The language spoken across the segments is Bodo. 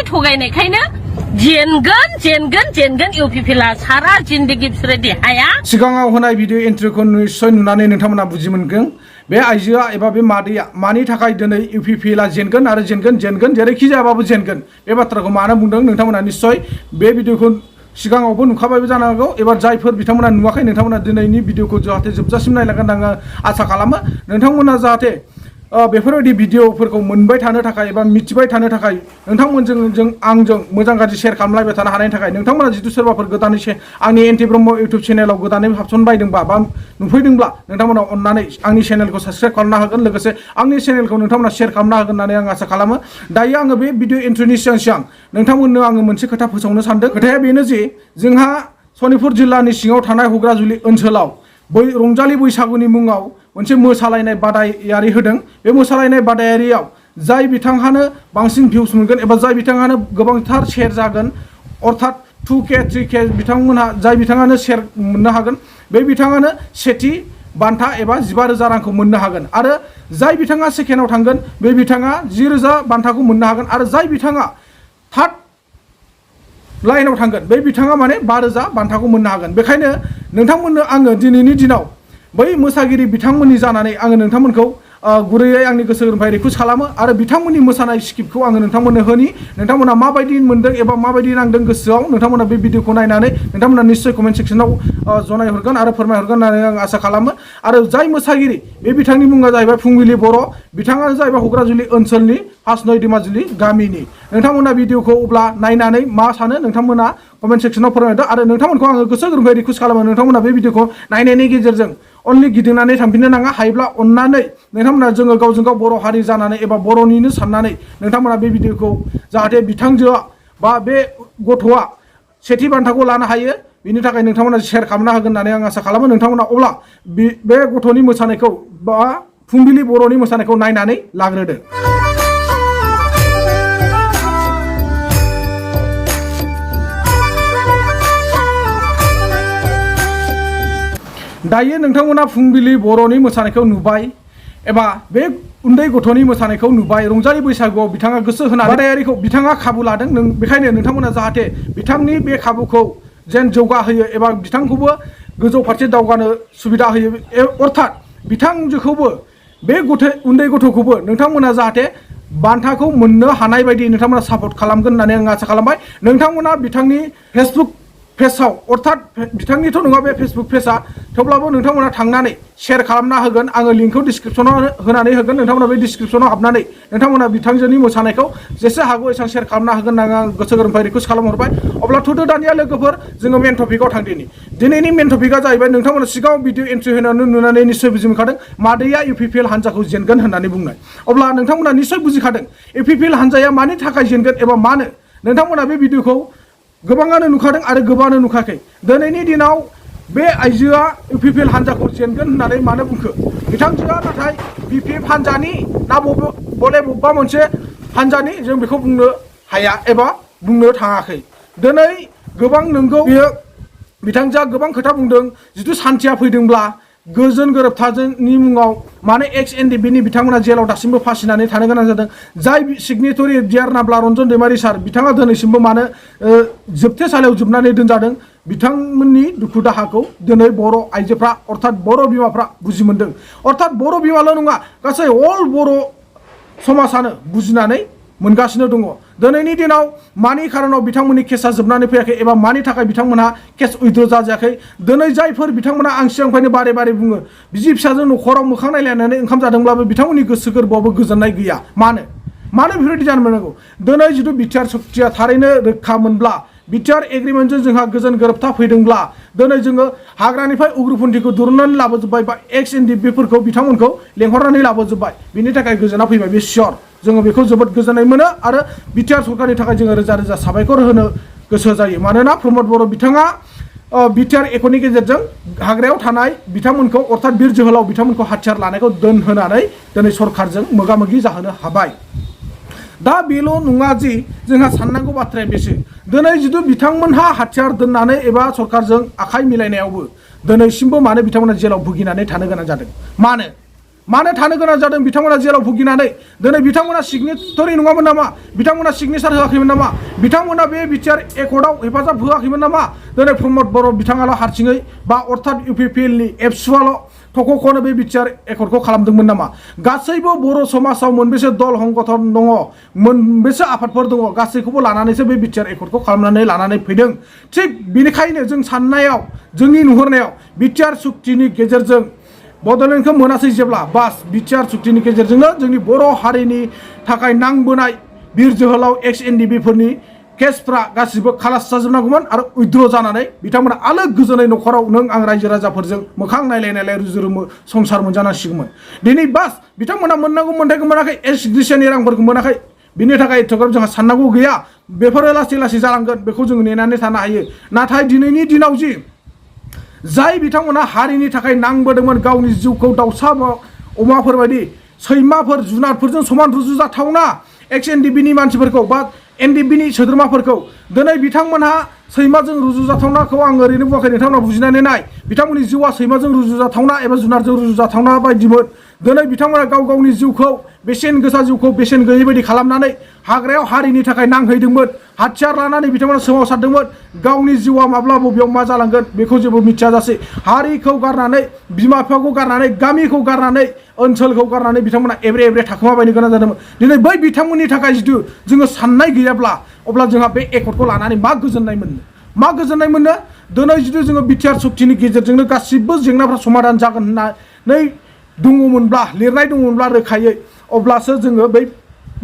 थगायनायखायनो जेनगोन UPPLआ सारा जिंदगी बिसोरो देहाया सिगाङाव होनाय भिडिअ एन्ट्रिखौ निश्चय नुनानै नोंथांमोना बुजि मोनगोन बे आइजोआ एबा बे मादैया मानि थाखाय दिनै UPPLआ जेनगोन आरो जेनगोन जेरैखि जायाबाबो जेनगोन बे बाथ्राखौ मानो बुंदों नोंथांमोना निश्चय बे भिडिअखौ सिगाङावबो नुखाबायबो जानो हागौ एबा जायफोर बिथांमोना नुवाखै नोंथांमोना दिनैनि भिडिअखौ जाहाथे जोबजासिम नायलांगोन आङो आसा खालामो नोंथांमोना जाहाथे बेफोरबायदि भिडिअफोरखौ मोनबाय थानो थाखाय एबा मिथिबाय थानो थाखाय नोंथांमोनजों आंजों मोजां गाज्रि शेयार खालामलायबाय थानो हानायनि थाखाय नोंथांमोना जितु सोरबाफोर गोदानै आंनि एनटि ब्रह्म इउटिउब चेनेलाव गोदानै हाबसनबायदोंबा बा नुफैदोंब्ला नोंथांमोना अननानै आंनि चेनेलखौ साबस्क्राइब खालामनो हागोन लोगोसे आंनि चेनेलखौ नोंथांमोना शेयार खालामनो हागोन होननानै आं आसा खालामो दायो आङो बे भिडिअ एन्ट्रिनि सिगां नोंथांमोननो आङो मोनसे खोथा फोसावनो सानदों खोथाया बेनो जे जोंहा सनितपुर जिल्लानि सिङाव थानाय हुग्राजुलि ओनसोलाव रंजालि बैसागुनि मुङाव मोनसे मोसालायनाय बादायारि होदों बे मोसालायनाय बादायारियाव जाय बिथांहानो बांसिन भिउस मोनगोन एबा जाय बिथांहानो गोबांथार शेयार जागोन अर्थात 2K 3K बिथांमोनहा जाय बिथाङानो शेयार मोननो हागोन बे बिथाङानो सेथि बान्था एबा 15,000 रांखौ मोननो हागोन आरो जाय बिथाङा सेकेन्डआव थांगोन बे बिथाङा 10,000 बान्थाखौ मोननो हागोन आरो जाय बिथाङा थार्ड लाइनाव थांगोन बे बिथाङा माने 5,000 बान्थाखौ मोननो हागोन बेखायनो नोंथांमोननो आङो दिनैनि दिनाव बै मोसागिरि बिथांमोननि जानानै आङो नोंथांमोनखौ गुरैयै आंनि गोसो गोरबोनिफ्राय रिकुवेस्ट खालामो आरो बिथांमोननि मोसानाय स्क्रिप्टखौ आङो नोंथांमोननो होनि नोंथांमोना माबायदि मोनदों एबा माबायदि नांदों गोसोआव नोंथांमोना बे भिडिअखौ नायनानै नोंथांमोना निश्चय कमेन्ट सेक्सनाव जनायहरगोन आरो फोरमायहरगोन होननानै आं आसा खालामो आरो जाय मोसागिरि बे बिथांनि मुङा जाहैबाय फुंबिलि बर' बिथाङानो जाहैबाय हुग्राजुलि ओनसोलनि हासनय दैमाजुलि गामिनि नोंथांमोना भिडिअखौ अब्ला नायनानै मा सानो नोंथांमोना कमेन्ट सेक्सनाव फोरमायदो आरो नोंथांमोनखौ आङो गोसो गोरबोनिफ्राय रिकुवेस्ट खालामो नोंथांमोना बे भिडिअखौ नायनायनि गेजेरजों अनलि गिदिंनानै थांफिननो नाङा हायोब्ला अननानै नोंथांमोना जोङो गावजों गाव बर' हारि जानानै एबा बर'निनो साननानै नोंथांमोना बे भिडिअखौ जाहाथे बिथांजोआ बा बे गथ'आ सेथि बान्थाखौ लानो हायो बिनि थाखाय नोंथांमोना शेयार खालामनो हागोन होननानै आं आसा खालामो नोंथांमोना अब्ला बे गथ'नि मोसानायखौ बा फुंबिलि बर'नि मोसानायखौ नायनानै लाग्रोदो दायो नोंथांमोना फुंबिलि बर'नि मोसानायखौ नुबाय एबा बे उन्दै गथ'नि मोसानायखौ नुबाय रंजालि बैसागुआव बिथाङा गोसो होनानै बादायारिखौ बिथाङा खाबु लादों बेखायनो नोंथांमोना जाहाथे बिथांनि बे खाबुखौ जेन जौगाहोयो एबा बिथांखौबो गोजौ फारसे दावगानो सुबिदा होयो अर्थात बिथांजोखौबो बे उन्दै गथ'खौबो नोंथांमोना जाहाथे बान्थाखौ मोननो हानाय बायदि नोंथांमोना सापर्ट खालामगोन होननानै आं आसा खालामबाय नोंथांमोना बिथांनि फेसबुक पेजआव अर्थात बिथांनिथ' नङा बे फेसबुक पेजआ थेवब्लाबो नोंथांमोना थांनानै शेयार खालामना होगोन आङो लिंकखौ डिसक्रिपसनाव होनानै होगोन नोंथांमोना बे डिसक्रिपसनाव हाबनानै नोंथांमोना बिथांजोनि मोसानायखौ जेसे हागौ एसेबां शेयार खालामना होगोन होननानै आं गोसो गोरबोनिफ्राय रिकुवेस्ट खालामहरबाय अब्ला थुदो दानिया लोगोफोर जोङो मेन टपिकआव थांदिनि दिनैनि मेन टपिकआ जाहैबाय नोंथांमोना सिगाङाव भिडिअ एन्ट्रि होनानै नुनानै निश्चय बुजि मोनखादों मादैया UPPL हान्जाखौ जेनगोन होननानै बुंनाय अब्ला नोंथांमोना निश्चय बुजिखादों UPPL हान्जाया मानि थाखाय जेनगोन एबा मानो नोंथांमोना बे भिडिअखौ गोबाङानो नुखादों आरो गोबाङानो नुखाखै दिनैनि दिनाव बे आइजोआ UPPL हान्जाखौ जेनगोन होननानै मानो बुंखो बिथांजोआ नाथाय BPF हान्जानि ना बबेबा मोनसे हान्जानि जों बेखौ बुंनो हाया एबा बुंनो थाङाखै दिनै गोबां नंगौ बियो बिथांजोआ गोबां खोथा बुंदों जिथु सान्थिया फैदोंब्ला गोजोन गोरोबथानि मुङाव माने XNDBनि बिथांमोना जेलाव दासिमबो फासिनानै थानो गोनां जादों जाय सिगनेटरि डियार नाब्ला रन्जन दैमारि सार बिथाङा दिनैसिमबो मानो जोबथेसालियाव जोबनानै दोनजादों बिथांमोननि दुखु दाहाखौ दिनै बर' आइजोफ्रा अर्थात बर' बिमाफ्रा बुजि मोनदों अर्थात बर' बिमाल' नङा गासै अल बर' समाजानो बुजिनानै मोनगासिनो दङ दिनैनि दिनाव मानि खारनाव बिथांमोननि केसा जोबनानै फैयाखै एबा मानि थाखाय बिथांमोनहा केस उइथड्र जाजायाखै दिनै जायफोर बिथांमोना आं सिगांनिफ्रायनो बारे बारे बुङो बिसि फिसाजों न'खराव मोखां नायलायनानै ओंखाम जादोंब्लाबो बिथांमोननि गोसो गोरबोआवबो गोजोननाय गैया मानो बेफोरबायदि जानो मोननांगौ दिनै जिथु बिटिआर सक्तिया थारैनो रोखा मोनब्ला बिटिआर एग्रिमेन्टजों जोंहा गोजोन गोरोबथा फैदोंब्ला दिनै जोङो हाग्रानिफ्राय उग्रपन्थिखौ दिरुननानै लाबोजोब्बाय बा XNDBफोरखौ बिथांमोनखौ लेंहरनानै लाबोजोब्बाय बिनि थाखाय गोजोना फैबाय बे सियर जोङो बेखौ जोबोद गोजोननाय मोनो आरो बिटिआर सरकारनि थाखाय जोङो रोजा रोजा साबायखर होनो गोसो जायो मानोना प्रमद बर' बिथाङा बिटिआर एक'नि गेजेरजों हाग्रायाव थानाय बिथांमोनखौ अर्थात बिर जोहोलाव बिथांमोनखौ हाथियार लानायखौ दोनहोनानै दिनै सरकारजों मोगा मोगि जाहोनो हाबाय दा बेल' नङा जि जोंहा साननांगौ बाथ्राया बेसो दिनै जिथु बिथांमोनहा हाथियार दोननानै एबा सरकारजों आखाइ मिलायनायावबो दिनैसिमबो मानो बिथांमोना जेलाव भुगिनानै थानो गोनां जादों मानो मानो थानो गोनां जादों बिथांमोना जेराव भुगिनानै दिनै बिथांमोना सिगनेटरि नङामोन नामा बिथांमोना सिगनेचार होआखैमोन नामा बिथांमोना बे बिटिआर एकर्डआव हेफाजाब होआखैमोन नामा दिनै प्रमद बर' बिथाङाल' हारसिङै बा अर्थात UPPL नि एबसुआल' थख'खौनो बे बिटिआर एकर्डखौ खालामदोंमोन नामा गासैबो बर' समाजाव मोनबेसे दल संगठन दङ मोनबेसे आफादफोर दङ गासैखौबो लानानैसो बे बिटिआर एकर्डखौ खालामनानै लानानै फैदों थिग बेनिखायनो जों साननायाव जोंनि नुहुरनायाव बिटिआर सुक्तिनि गेजेरजों बड'लेण्डखौ मोनासै जेब्ला बास बिटिआर सुक्तिनि गेजेरजोंनो जोंनि बर' हारिनि थाखाय नांबोनाय बिर जोहोलाव XNDB फोरनि केसफ्रा गासिबो खालास जाजोबनांगौमोन आरो उइद्र जानानै बिथांमोना आलो गोजोनै न'खराव नों आं रायजो राजाफोरजों मोखां नायलायनायलाय रुजु-रुमु संसार मोनजानांसिगौमोन दिनै बास बिथांमोना मोननांगौ मोन्थायखौ मोनाखै एसग्रिसियानि रांफोरखौ मोनाखै बिनि थाखाय एथ'ग्राब जोंहा साननांगौ गैया बेफोरो लासै लासै जालांगोन बेखौ जों नेनानै थानो हायो नाथाय दिनैनि दिनाव जि जाय बिथांमोना हारिनि थाखाय नांबोदोंमोन गावनि जिउखौ दाउसा अमाफोर बायदि सैमाफोर जुनारफोरजों समान रुजुजाथावना XNDB नि मानसिफोरखौ बा NDB नि सोद्रोमाफोरखौ दिनै बिथांमोनहा सैमाजों रुजुजाथावनाखौ आं ओरैनो बुङाखै नोंथांमोना बुजिनानै नाय बिथांमोननि जिउआ सैमाजों रुजुजाथावना एबा जुनारजों रुजुजाथावना बायदिमोन दिनै बिथांमोना गाव गावनि जिउखौ बेसेन गोसा जिउखौ बेसेन गैयै बायदि खालामनानै हाग्रायाव हारिनि थाखाय नांहैदोंमोन हाथियार लानानै बिथांमोना सोमावसारदोंमोन गावनि जिउआ माब्ला बबेयाव मा जालांगोन बेखौ जेबो मिथियाजासे हारिखौ गारनानै बिमा बिफाखौ गारनानै गामिखौ गारनानै ओनसोलखौ गारनानै बिथांमोना एब्रे एब्रे थाखोमाबायनो गोनां जादोंमोन दिनै बै बिथांमोननि थाखाय जुदि जोङो साननाय गैयाब्ला अब्ला जोंहा बे एकर्डखौ लानानै मा गोजोननाय मोननो दिनै जुदि जोङो बिटिआर सुक्तिनि गेजेरजोंनो गासिबो जेंनाफ्रा समाधान जागोन होननानै दङमोनब्ला लिरनाय दङमोनब्ला रोखायै अब्लासो जोङो बै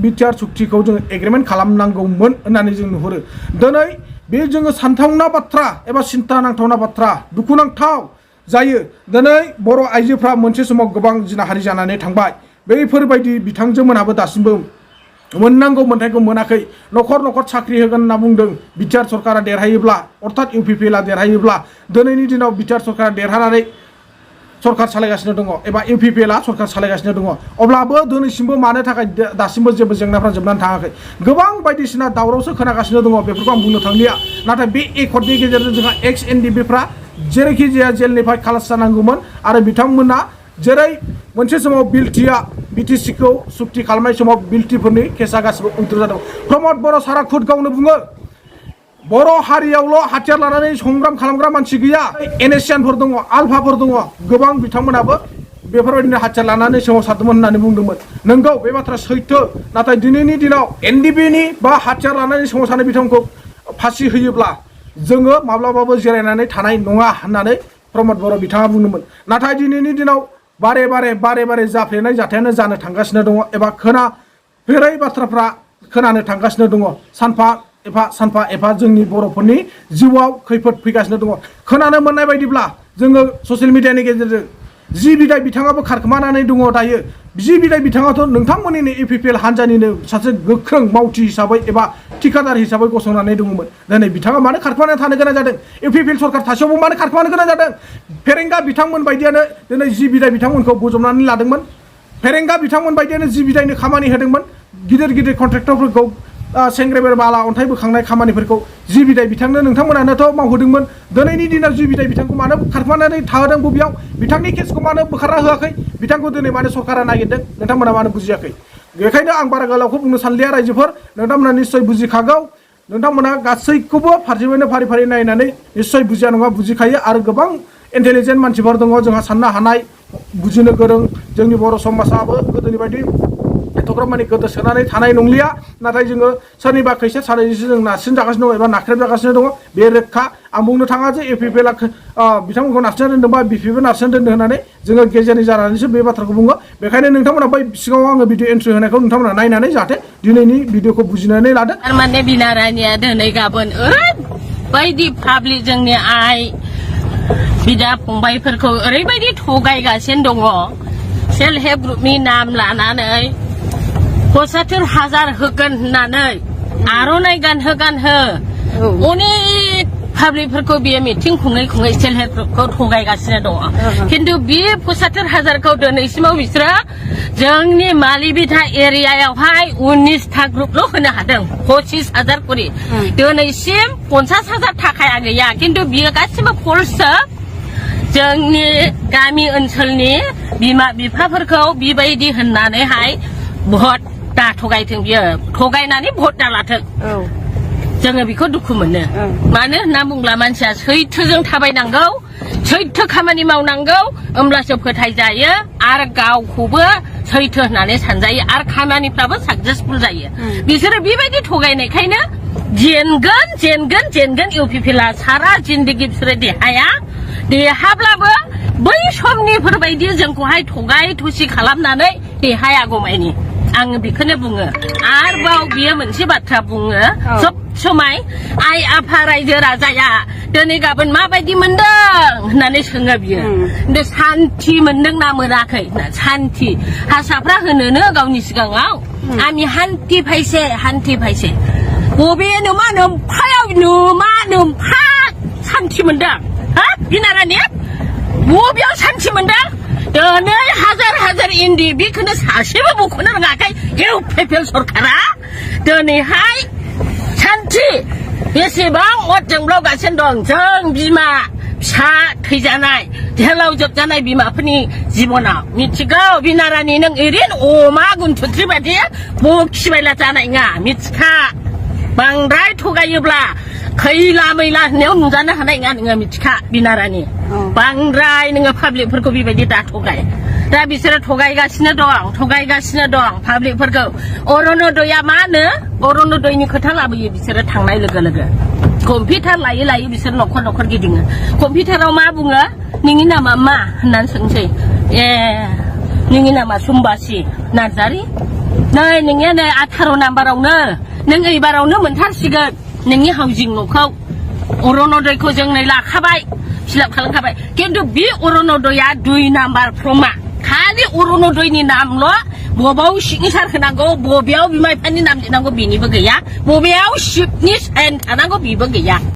बिटिआर सुक्तिखौ जोङो एग्रिमेन्ट खालामनांगौमोन होननानै जों नुहुरो दिनै बे जोङो सानथावना बाथ्रा एबा सिन्ता नांथावना बाथ्रा दुखुनांथाव जायो दिनै बर' आइजोफ्रा मोनसे समाव गोबां जिनाहारि जानानै थांबाय बैफोरबायदि बिथांजोमोनहाबो दासिमबो मोननांगौ मोन्थायखौ मोनाखै न'खर न'खर साख्रि होगोन होनना बुंदों बिटिआर सरकारा देरहायोब्ला अर्थात UPPL आ देरहायोब्ला दिनैनि दिनाव बिटिआर सरकारा देरहानानै सरकार सालायगासिनो दङ एबा UPPL आ सरकार सालायगासिनो दङ अब्लाबो दिनैसिमबो मानो थाखाय दासिमबो जेबो जेंनाफ्रा जोबनानै थाङाखै गोबां बायदिसिना दावरावसो खोनागासिनो दङ बेफोरखौ आं बुंनो थांलिया नाथाय बे एकर्डनि गेजेरजों जोंहा XNDB फ्रा जेरैखि जाया जेलनिफ्राय खालास जानांगौमोन आरो बिथांमोना जेरै मोनसे समाव बिलटिआ BTC खौ सुक्ति खालामनाय समाव बिलटिफोरनि केसा गासिबो उइद्र जादों प्रमद बर' सारा खुद गावनो बुङो बर' हारियावल' हाथियार लानानै संग्राम खालामग्रा मानसि गैया NSCNफोर दङ आलफाफोर दङ गोबां बिथांमोनाबो बेफोरबायदिनो हाथियार लानानै सोमावसारदोंमोन होननानै बुंदोंमोन नंगौ बे बाथ्रा सैथो नाथाय दिनैनि दिनाव NDB नि बा हाथियार लानानै सोमावसारनाय बिथांखौ फासि होयोब्ला जोङो माब्लाबाबो जिरायनानै थानाय नङा होननानै प्रमद बर' बिथाङा बुंदोंमोन नाथाय दिनैनि दिनाव बारे बारे जाफ्लेनाय जाथायानो जानो थांगासिनो दङ एबा खोनाफेरै बाथ्राफ्रा खोनानो थांगासिनो दङ सानफा एफा जोंनि बर'फोरनि जिउआव खैफोद फैगासिनो दङ खोनानो मोननाय बायदिब्ला जोङो ससियेल मिडियानि गेजेरजों जि बिदाय बिथाङाबो खारखोमानानै दङ दायो जि बिदाय बिथाङाथ' नोंथांमोननिनो UPPL हान्जानिनो सासे गोख्रों मावथि हिसाबै एबा थिखादार हिसाबै गसंनानै दङमोन दिनै बिथाङा मानो खारखोमानानै थानो गोनां जादों UPPL सरकार थासेयावबो मानो खारखोमानो गोनां जादों फेरेंगा बिथांमोन बायदियानो दिनै जि बिदाय बिथांमोनखौ बोजबनानै लादोंमोन फेरेंगा बिथांमोन बायदियानो जि बिदायनो खामानि होदोंमोन गिदिर कन्ट्रेक्टरफोरखौ सेंग्रेबेर बाला अन्थाइ बोखांनाय खामानिफोरखौ जि बिदाय बिथांनो नोंथांमोनानोथ' मावहोदोंमोन दिनैनि दिनाव जि बिदाय बिथांखौ मानो खारखोमानानै थाहोदों बबेयाव बिथांनि केसखौ मानो बोखारना होआखै बिथांखौ दिनै मानो सरकारा नागिरदों नोंथांमोना मानो बुजियाखै बेखायनो आं बारा गोलावखौ बुंनो सानलिया रायजोफोर नोंथांमोना निश्चय बुजिखागौ नोंथांमोना गासैखौबो फारसेनिफ्रायनो फारि नायनानै निश्चय बुजिया नङा बुजिखायो आरो गोबां इन्टेलिजेन्ट मानसिफोर दङ जोंहा साननो हानाय बुजिनो गोरों जोंनि बर' समाजाबो गोदोनि बायदि एथ'ग्राब माने गोदोसोनानै थानाय नंलिया नाथाय जोङो सोरनिबा खैसे सानैजोंसो जों नारसिनजागासिनो दङ एबा नाख्रेबजागासिनो दङ बे रोखा आं बुंनो थाङा जे UPPL आ बिथांमोनखौ नारसिनना दोनदों बा BPP नारसिनना दोनदों होननानै जोङो गेजेरनि जानानैसो बे बाथ्राखौ बुङो बेखायनो नोंथांमोना बै सिगाङाव आङो भिडिअ एन्ट्रि होनायखौ नोंथांमोना नायनानै जाहाथे दिनैनि भिडिअखौ बुजिनानै लादो थारमाने बिना रानिया दिनै गाबोन ओरैबायदि पाब्लिक जोंनि आइ बिदा फंबायफोरखौ ओरैबायदि थगायगासिनो दङ सेल्फ हेल्प ग्रुपनि नाम लानानै 75,000 होगोन होननानै आर'नाइ गानहो अनेक पाब्लिकफोरखौ बियो मिटिं खुङै सेल्फ हेल्प ग्रुपखौ थगायगासिनो दङ खिन्थु बे 75,000खौ दिनैसिमाव बिसोरो जोंनि मालिबिथा एरियायावहाय 19टा ग्रुपल' होनो हादों 25,000 करि दिनैसिम 50,000 थाखाया गैया खिन्थु बियो गासिबो फल्ससो जोंनि गामि ओनसोलनि बिमा बिफाफोरखौ बेबायदि होननानैहाय भट दा थगायथों बियो थगायनानै भट दालाथों जोङो बेखौ दुखु मोनो मानो होनना बुंब्ला मानसिया सैथोजों थाबायनांगौ सैथो खामानि मावनांगौ होमब्लासो फोथायजायो आरो गावखौबो सैथो होननानै सानजायो आरो खामानिफ्राबो साक्सेसफुल जायो बिसोरो बेबायदि थगायनायखायनो जेनगोन UPPL सारा जिन्दगि बिसोरो देहाब्लाबो बै समनिफोरबायदि जोंखौहाय थगाय थुसि खालामनानै देहायागौमायनि आङो बेखौनो बुङो आरोबाव बियो मोनसे बाथ्रा बुङो सब समाय आइ आफा रायजो राजाया दिनै गाबोन माबायदि मोनदों होननानै सोङो बियो सान्थि मोनदों ना मोनाखै सान्थि हारसाफ्रा होनोनो गावनि सिगाङाव आंनि हान्थि फायसे बबे नमा नोमफा सान्थि मोनदों हा बिनारानि बबेयाव सान्थि मोनदों दिनै हाजार इन्दि बेखौनो सासेबो बख'नो रोङाखै UPPL सरकारा दिनैहाय सान्थि बेसेबां अरजोंब्लाव गासिनो दं जों बिमा फिसा थैजानाय हेलाव जोबजानाय बिमाफोरनि जिबनाव मिथिगौ बिनारानि नों ओरैनो अमा गुन्थुथ्रि बायदि बखिबायला जानाय नङा मिथिखा बांद्राय थगायोब्ला खैला मैला होननायाव नुजानो हानाय नङा नोङो मिथिखा बिनारानि बांद्राय नोङो पाब्लिकफोरखौ बेबायदि दा थगाय दा बिसोरो थगायगासिनो दं पाब्लिकफोरखौ अरुणोदया मा होनो अरुणोदयनि खोथा लाबोयो बिसोरो थांनाय लोगो कम्पिउटार लायै बिसोर न'खर गिदिङो कम्पिउटाराव मा बुङो नोंनि नामा मा होननानै सोंसै नोंनि नामा सुम्बासि नार्जारि नै नोंनिया नै 18 नाम्बारावनो नों एबारावनो मोनथारसिगोन नोंनि हाउजिं न'खौ अरुणोदयखौ जों नै लाखाबाय फिलाप खालामखाबाय खिन्थु बे अरुणोदया 2 नाम्बार फर्मा खालि अरुणोदयनि नामल' बबेयाव सिगनेसार होनांगौ बबेयाव बिमा बिफानि नाम लिरनांगौ बेनिबो गैया बबेयाव शिबनि साइन थानांगौ बेबो गैया